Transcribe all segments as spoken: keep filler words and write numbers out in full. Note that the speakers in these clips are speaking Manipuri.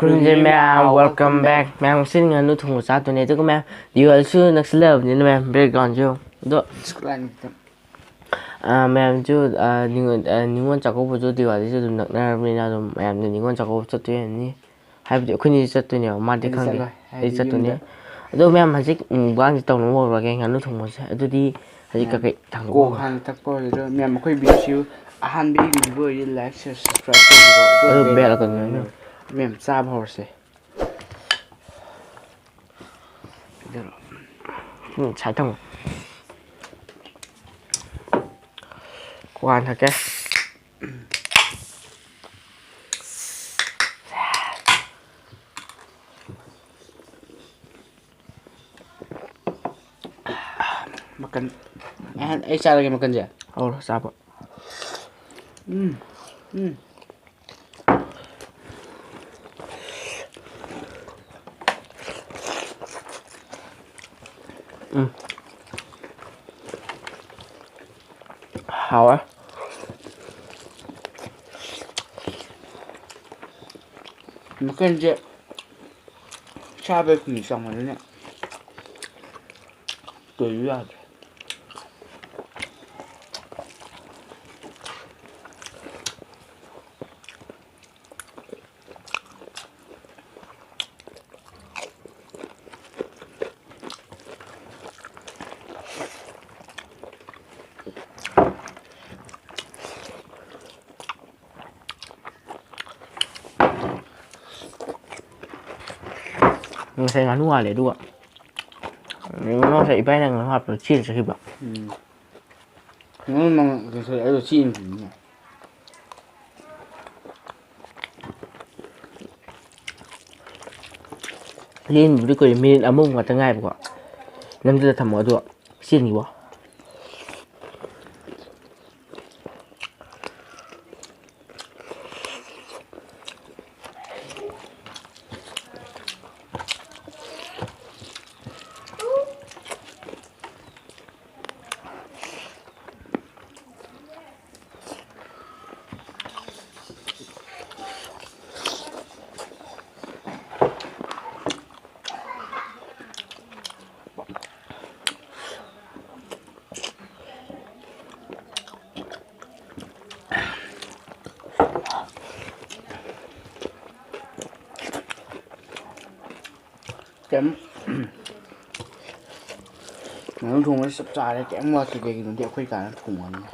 ꯄꯨꯟꯁꯦ ꯃꯌꯥꯝ, welcome back꯫ ꯃꯌꯥꯝ, ꯉꯁꯤꯗꯤ ꯉꯥꯅꯨ ꯊꯣꯡꯕ ꯆꯥꯗꯣꯏꯅꯦ꯫ ꯑꯗꯨꯒ ꯃꯌꯥꯝ, ꯗꯤꯋꯥꯂꯤꯁꯨ ꯅꯛꯁꯤꯜꯂꯛꯑꯕꯅꯤꯅ ꯃꯌꯥꯝ, backgroundꯁꯨ ꯑꯗꯣ, ꯑ, ꯃꯌꯥꯝꯁꯨ, ꯑ, ꯅꯤꯉꯣꯜ, ꯑ, ꯅꯤꯉꯣꯜ ꯆꯥꯛꯀꯧꯕꯁꯨ ꯗꯤꯋꯥꯂꯤꯁꯨ ꯑꯗꯨꯝ ꯅꯛꯅꯔꯕꯅꯤꯅ ꯑꯗꯨꯝ ꯃꯌꯥꯝꯅ ꯅꯤꯉꯣꯜ ꯆꯥꯛꯀꯧꯕ ꯆꯠꯇꯣꯏ ꯑꯣꯏꯔꯝꯅꯤ꯫ ꯍꯥꯏꯕꯗꯤ ꯑꯩꯈꯣꯏꯅꯤꯗꯤ ꯆꯠꯇꯣꯏꯅꯦꯕ, ꯃꯥꯗꯤ ꯑꯩꯗꯤ ꯈꯪꯗꯦ꯫ ꯆꯠꯂꯣꯏ꯫ ꯑꯩ ꯍꯥꯏꯗꯤ ꯆꯠꯇꯣꯏꯅꯦ꯫ ꯌꯨꯝꯗ ꯑꯗꯣ ꯃꯌꯥꯝ, ꯍꯧꯖꯤꯛ ꯃꯨꯛꯕꯥꯡꯁꯦ ꯇꯧꯅꯕ ꯍꯧꯔꯒꯦ, ꯉꯥꯅꯨ ꯊꯣꯡꯕꯁꯦ꯫ ꯑꯗꯨꯗꯤ ꯍꯧꯖꯤꯛ ꯃꯌꯥꯝ ꯀꯩꯀꯩ ꯊꯥꯡꯗꯣꯛꯑꯣ? ꯀꯣꯛ ꯍꯥꯟꯅ ꯊꯛꯄ ꯑꯣꯏꯔꯗ꯭ꯔꯣ? ꯃꯌꯥꯝ, ꯑꯩꯈꯣꯏ videoꯁꯤ ꯑꯍꯥꯟꯕꯒꯤ video ꯑꯣꯏꯔꯗꯤ like, share, subscribe ꯇꯧꯕꯤꯔꯣ꯫ ꯑꯗꯨ ꯑꯗꯨꯒ bell icon ꯅ ꯃꯌꯥꯝ ꯆꯥꯕ ꯍꯧꯔꯁꯦ꯫ ꯎꯝ, ꯁꯥꯏ ꯊꯝꯃꯣ꯫ ꯀ꯭ꯋꯥ ꯊꯛꯀꯦ꯫ ꯃꯀꯟ꯫ ꯑꯩ ꯆꯥꯔꯒꯦ ꯃꯀꯟꯁꯦ꯫ ꯍꯧꯔꯣ ꯆꯥꯕ꯫ ꯎꯝ꯫ ꯎꯝ꯫ ꯎꯝ꯫ ꯍꯥꯎꯋꯦ꯫ ꯃꯀꯟꯁꯦ ꯆꯥꯕ ꯊꯨꯝ ꯆꯪꯕꯅꯤꯅ ꯇꯣꯏꯕ ꯌꯥꯗ꯭ꯔꯦ꯫ ꯉꯁꯥꯏ ꯉꯥꯅꯨ ꯍꯥꯜꯂꯦ ꯑꯗꯨꯒ ꯉꯁꯥꯏ ꯏꯕꯥꯏꯅ ꯉꯥꯅꯨ ꯍꯥꯠꯄꯗ ꯆꯦꯟ ꯆꯠꯈꯤꯕ꯫ ꯎꯝ꯫ ꯉꯥꯅꯨ ꯃꯉꯛ ꯀꯩꯁꯨ ꯑꯩꯗꯣ ꯆꯦꯟꯈꯤꯕꯅꯤꯅꯦ꯫ ꯂꯦꯟꯕꯨꯗꯤ ꯀꯨꯏꯔꯦ, ꯃꯤꯅꯤꯠ ꯑꯃꯃꯨꯛ ꯉꯥꯛꯇ ꯉꯥꯏꯕꯀꯣ꯫ ꯅꯝꯁꯤꯜꯂ ꯊꯝꯃꯣ ꯑꯗꯨꯒ ꯆꯦꯟꯈꯤꯕ꯫ ꯀꯩꯝ ꯉꯥꯅꯨ ꯊꯣꯡꯕꯁꯦ ꯆꯞ ꯆꯥꯔꯦ, ꯀꯩꯝ ꯋꯥꯠꯇꯦ꯫ ꯀꯩꯒꯤꯅꯣꯗꯤ ꯑꯩꯈꯣꯏ ꯀꯥꯅ ꯊꯣꯡꯕꯅꯤꯅ꯫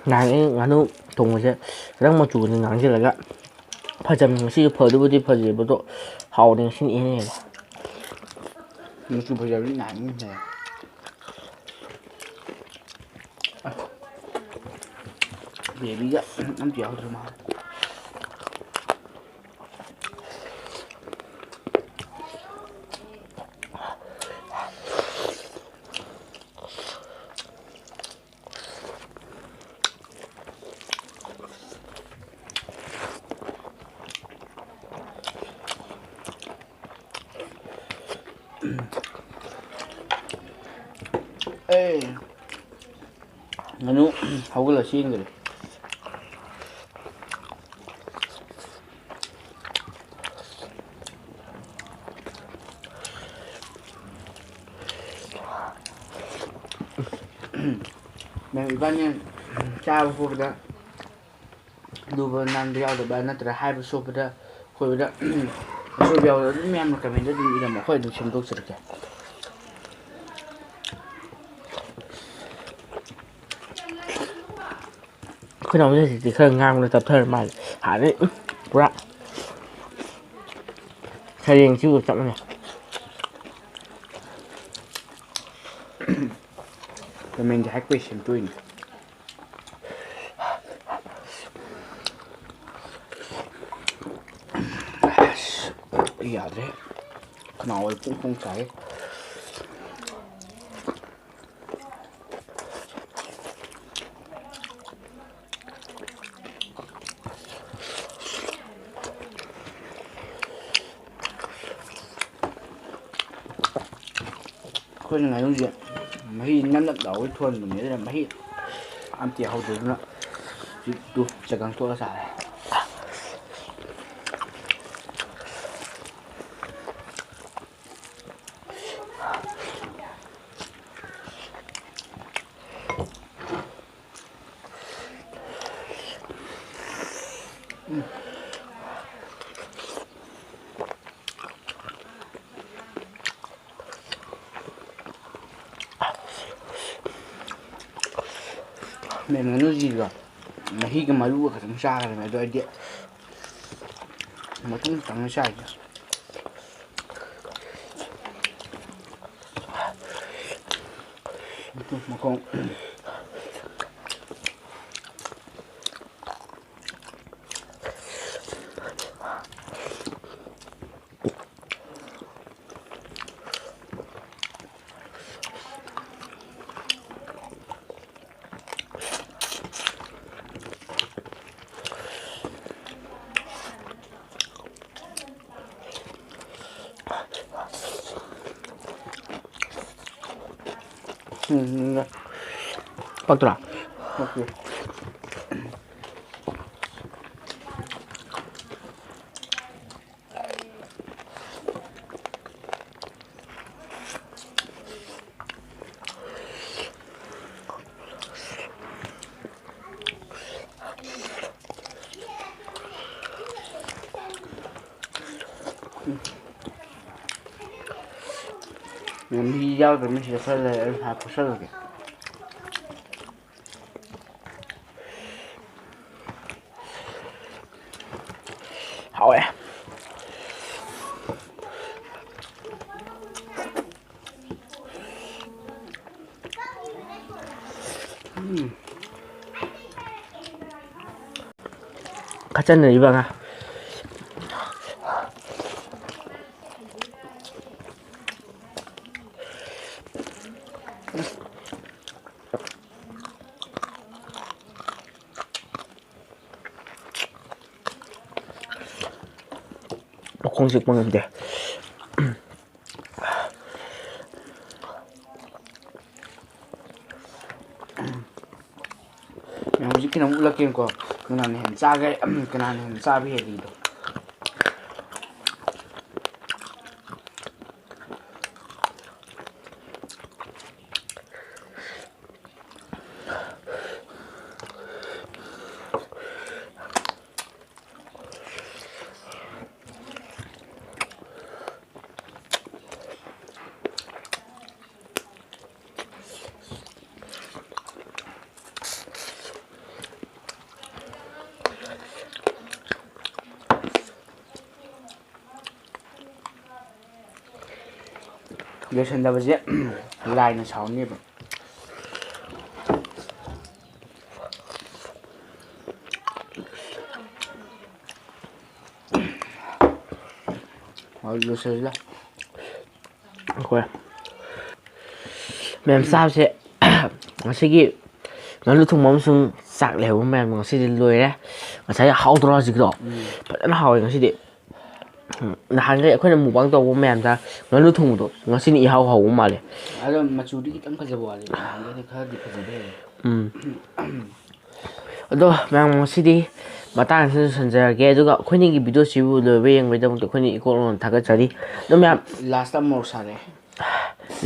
ꯅꯍꯥꯟ ꯑꯩ ꯉꯥꯅꯨ ꯊꯣꯡꯕꯁꯦ ꯈꯤꯇꯪ ꯃꯆꯨꯁꯦ ꯉꯥꯡꯁꯤꯜꯂꯒ ꯐꯖꯕꯅꯤ꯫ ꯉꯁꯤꯁꯨ ꯐꯗꯨꯕꯨꯗꯤ ꯐꯖꯩꯕ, ꯑꯗꯣ ꯍꯥꯎꯗꯤ ꯉꯁꯤꯅ ꯏꯍꯦꯟ ꯍꯦꯜꯂꯦ꯫ ꯃꯆꯨ ꯐꯖꯕꯗꯤ ꯅꯍꯥꯟ ꯏꯍꯦꯟ ꯍꯦꯜꯂꯦ꯫ ꯑꯁ, ꯕꯦꯕꯤꯒ ꯑꯝꯇ ꯌꯥꯎꯗ꯭ꯔ ꯃꯥꯜꯂꯦ꯫ ꯑꯦ, ꯉꯥꯅꯨ ꯍꯧꯒꯠꯂ ꯆꯦꯟꯈ꯭ꯔꯦ꯫ ꯃꯦꯝ, ꯏꯕꯥꯅꯤ ꯆꯥꯕ ꯈꯣꯠꯄꯗ ꯂꯨꯕ ꯅꯥꯟꯕ ꯌꯥꯎꯗꯕ ꯅꯠꯇ꯭ꯔꯒ ꯍꯥꯏꯕ ꯁꯣꯛꯄꯗ ꯈꯣꯠꯄꯗ ꯑꯁꯣꯏꯕ ꯌꯥꯎꯕꯗ ꯑꯗꯨꯝ ꯃꯌꯥꯝꯅ ꯀꯃꯦꯟꯗ ꯑꯗꯨꯝ ꯏꯔꯝꯃꯣ, ꯑꯩꯈꯣꯏ ꯑꯗꯨꯝ ꯁꯦꯝꯗꯣꯛꯆꯔꯛꯀꯦ꯫ ꯑꯩꯈꯣꯏ ꯅꯥꯎꯁꯦ ꯍꯧꯖꯤꯛꯇꯤ ꯈꯔ ꯉꯥꯡꯕꯗ ꯇꯞꯊꯔ ꯃꯥꯜꯂꯦ꯫ ꯍꯥꯟꯅꯗꯤ ꯄꯨꯔꯥ ꯁꯩꯔꯦꯡꯁꯤꯕꯨ ꯆꯞ ꯃꯥꯟꯅꯩ꯫ ꯀꯃꯦꯟꯁꯦ ꯍꯥꯏ ꯀꯨꯏ ꯁꯦꯝꯗꯣꯛꯏꯅꯦ꯫ ꯑꯁ, ꯑꯩ ꯌꯥꯗ꯭ꯔꯦ꯫ ꯈꯅꯥꯎ ꯑꯩ ꯄꯨꯡ ꯄꯨꯡ ꯆꯥꯏ꯫ ꯑꯩꯈꯣꯏꯅ ꯉꯥꯅꯨꯁꯦ ꯃꯍꯤ ꯅꯞ ꯅꯞ ꯂꯥꯎꯕꯩ ꯊꯣꯟꯕꯅꯦ, ꯑꯗꯨꯅ ꯃꯍꯤ ꯑꯝꯇ ꯌꯥꯎꯍꯧꯗꯗꯅ ꯍꯧꯖꯤꯛꯇꯨ ꯆꯒꯪ ꯇꯣꯠꯂ ꯆꯥꯔꯦ꯫ ꯃꯦꯟ ꯉꯥꯅꯨꯁꯤꯒ ꯃꯍꯤꯒ ꯃꯔꯨꯒ ꯈꯛꯇꯪ ꯆꯥꯈ꯭ꯔꯦꯅꯦ꯫ ꯑꯗꯣ ꯑꯩꯗꯤ ꯃꯇꯨꯝ ꯈꯛꯇꯪꯅꯦ ꯆꯥꯏꯁꯦ꯫ ꯃꯈꯣꯡ꯫ ꯎꯝ, ꯄꯛꯇ꯭ꯔꯣ? ꯄꯛꯇꯦ꯫ ꯃꯍꯤ ꯌꯥꯎꯗ꯭ꯔꯕꯅꯤ, ꯁꯤꯗ ꯈꯔ ꯂꯩꯔꯦ, ꯑꯩ ꯍꯥꯞ ꯄꯨꯁꯜꯂꯒꯦ꯫ ꯍꯥꯎꯋꯦ꯫ ꯎꯝ꯫ ꯈꯠꯆꯟꯅꯔꯤꯕ ꯉꯥ꯫ ꯃꯈꯣꯡ ꯆꯤꯛꯄ ꯉꯝꯗꯦ꯫ ꯃꯌꯥꯝ ꯍꯧꯖꯤꯛ ꯀꯩꯅꯣꯝ ꯎꯠꯂꯛꯀꯦꯀꯣ, ꯀꯅꯥꯅ ꯍꯦꯟꯅ ꯆꯥꯒꯦ, ꯀꯅꯥꯅ ꯍꯦꯟꯅ ꯆꯥꯕ ꯍꯦꯜꯂꯤꯗꯣ꯫ ꯂꯣꯏꯁꯟꯗꯕꯁꯦ ꯂꯥꯏꯅ ꯁꯥꯎꯅꯦꯕ꯫ ꯍꯣꯏ, ꯂꯣꯏꯁꯤꯜꯂꯦ꯫ ꯑꯩꯈꯣꯏ ꯃꯌꯥꯝ ꯆꯥꯕꯁꯦ ꯉꯁꯤꯒꯤ ꯉꯥꯅꯨ ꯊꯣꯡꯕ ꯑꯃꯁꯨꯡ ꯆꯥꯛ ꯂꯩꯍꯧꯕ ꯃꯌꯥꯝꯗꯣ ꯉꯁꯤꯗꯤ ꯂꯣꯏꯔꯦ꯫ ꯉꯁꯥꯏ ꯍꯥꯎꯗ꯭ꯔꯣ ꯍꯧꯖꯤꯛꯀꯤꯗꯣ? ꯎꯝ꯫ ꯐꯖꯅ ꯍꯥꯎꯋꯦ ꯉꯁꯤꯗꯤ꯫ ꯎꯝ, ꯅꯍꯥꯟꯈꯩ ꯑꯩꯈꯣꯏꯅ ꯃꯨꯛꯕꯥꯡ ꯇꯧꯕ ꯃꯌꯥꯝꯗ ꯉꯥꯅꯨ ꯊꯣꯡꯕꯗꯣ ꯉꯁꯤꯅ ꯏꯍꯥꯎ ꯍꯥꯎꯕ ꯃꯥꯜꯂꯦ꯫ ꯑꯗꯣ ꯃꯆꯨꯗꯤ ꯈꯤꯇꯪ ꯐꯖꯕ ꯋꯥꯠꯂꯦ, ꯅꯍꯥꯟꯈꯩꯗꯤ ꯈꯔꯗꯤ ꯐꯖꯕ ꯍꯦꯜꯂꯦ꯫ ꯎꯝ꯫ ꯑꯗꯣ ꯃꯌꯥꯝ, ꯉꯁꯤꯗꯤ ꯃꯇꯥꯡ ꯑꯁꯤꯗ ꯂꯣꯏꯁꯤꯟꯖꯔꯒꯦ꯫ ꯑꯗꯨꯒ ꯑꯩꯈꯣꯏꯅꯤꯒꯤ ꯚꯤꯗꯤꯑꯣꯁꯤꯕꯨ ꯂꯣꯏꯕ ꯌꯦꯡꯕꯒꯤꯗꯃꯛꯇ ꯑꯩꯈꯣꯏꯅ ꯏꯀꯣꯛ ꯂꯣꯟꯅ ꯊꯥꯒꯠꯆꯔꯤ꯫ ꯑꯗꯣ ꯃꯌꯥꯝ, ꯂꯥꯁꯇ ꯑꯃꯣꯔꯣꯛ ꯁꯥꯔꯦ꯫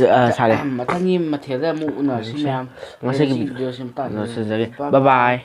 ꯑ, ꯁꯥꯔꯦ꯫ ꯃꯊꯪꯒꯤ ꯃꯊꯦꯜꯗ ꯑꯃꯨꯛ ꯎꯅꯔꯁꯤ ꯃꯌꯥꯝ꯫ ꯉꯁꯤꯒꯤ ꯉꯁꯤꯒꯤ ꯚꯤꯗꯤꯑꯣꯁꯤ ꯃꯇꯥꯡꯁꯤꯗ ꯂꯣꯏꯁꯤꯟꯖꯔꯒꯦ꯫ ꯕꯥꯏ ꯕꯥꯏ꯫ ꯕꯥꯏ ꯕꯥꯏ꯫